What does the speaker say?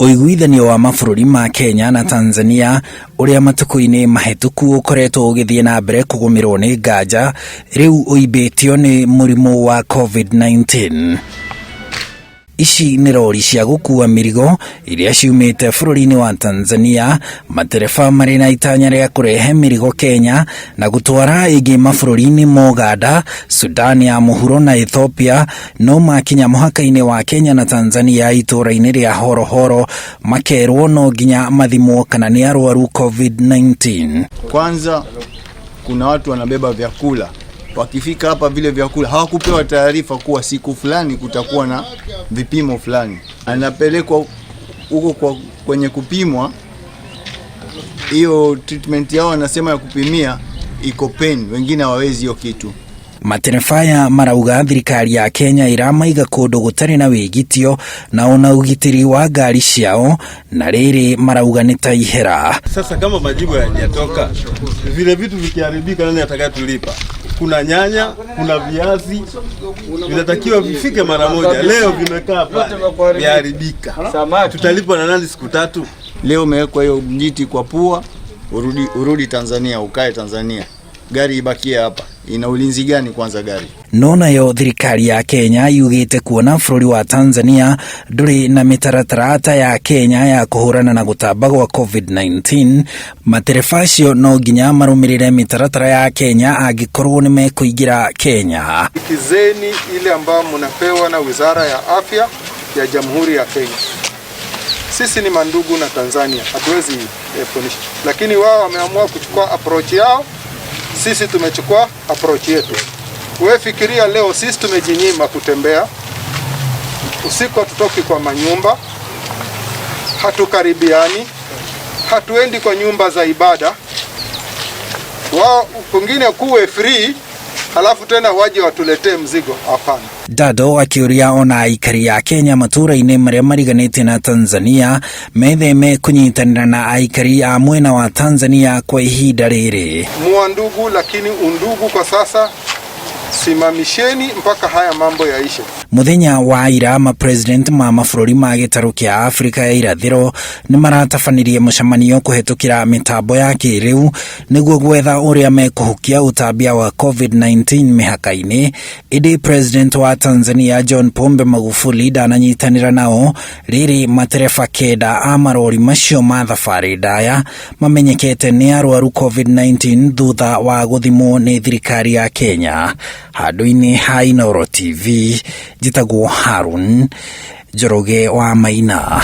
Ũiguithanio wa mabũrũri ma Kenya na Tanzania ũrĩa matukũ-inĩ mahĩtũku ũkoretwo ũgĩthiĩ na mbere kũgũmĩrwo nĩ nganja, rĩu ũimbĩtio nĩ mũrimũ wa COVID-19. Ici nĩ rori cia gũkua mĩrigo iria ciumĩte bũrũri-inĩ wa Tanzania, matereba marĩ na itanya rĩa kũrehe mĩrigo Kenya na gũtwara ĩngĩ mabũrũri-inĩ ma Uganda, Sudan ya mũhuro na Ethiopia, no makinya mũhaka-inĩ wa Kenya na Tanzania itũũra-inĩ rĩa Horohoro makerwo no nginya mathimwo kana nĩ arwaru COVID-19. Kwanza kuna watu wanabeba vyakula, wakifika hapa vile vyakula hawakupewa taarifa kuwa siku fulani kutakuwa na vipimo fulani, anapelekwa huko kwa kwenye kupimwa. Hiyo treatment yao wanasema ya kupimia iko pain, wengine hawawezi hiyo kitu. Matereba aya marauga thirikari ya Kenya iramaiga kũndũ gũtarĩ na wĩgitio na ona ũgitĩri wa ngari ciao, na rĩrĩ marauga nĩ ta ihera. Sasa kama majibu hayajatoka, vile vitu vikiharibika, nani atakayetulipa? Kuna nyanya, kuna viazi vinatakiwa vifike mara moja. Leo vimekaa pale viharibika, tutalipwa na nani siku tatu? Leo umewekwa hiyo mjiti kwa pua, urudi, urudi Tanzania, ukae Tanzania, gari ibakie hapa. Ina ulinzi gani kwanza gari? No nayo thirikari ya Kenya yugĩte kuona bũrũri wa Tanzania ndũrĩ na mĩtaratara ta ya Kenya ya kũhũrana na gũtamba gwa COVID-19, matereba acio no nginya marũmĩrĩre mĩtaratara ya Kenya angĩkorwo nĩ mekũingĩra Kenya. Sikizeni ile ambayo mnapewa na Wizara ya Afya ya Jamhuri ya Kenya. Sisi ni mandugu na Tanzania, hatuwezi punish, lakini wao wameamua kuchukua approach yao, sisi tumechukua approach yetu. Wewe fikiria leo sisi tumejinyima kutembea usiku, hatutoki kwa manyumba, hatukaribiani, hatuendi kwa nyumba za ibada. Wao kwingine kuwe free, halafu tena waje watuletee mzigo? Hapana. Dado akĩũria ona aikari a Kenya matũũra-inĩ marĩa mariganĩtie na Tanzania metheme kũnyitanĩra na aikari a mwena wa Tanzania kwa ihinda rĩrĩ. Muwa ndugu, lakini undugu kwa sasa simamisheni mpaka haya mambo yaishe. Muthenya wa ira, mapresident ma mabũrũri ma gĩtarũ kĩa Afrika ya irathĩro nĩ maratabanirie mũcemanio kũhetũkĩra mĩtambo ya kĩrĩu nĩguo gwetha ũrĩa mekũhukia ũtambia wa COVID-19 mĩhaka-inĩ, ĩndĩ President wa Tanzania John Pombe Magufuli ndananyitanĩra nao, rĩrĩ matereba 9 a marori macio ma thabarĩ ndaya mamenyekete nĩ arwaru COVID-19 thutha wa gũthimwo nĩ thirikari ya Kenya. Handũ-inĩ ha Inooro TV, njĩtagwo Harun Njoroge wa Maina.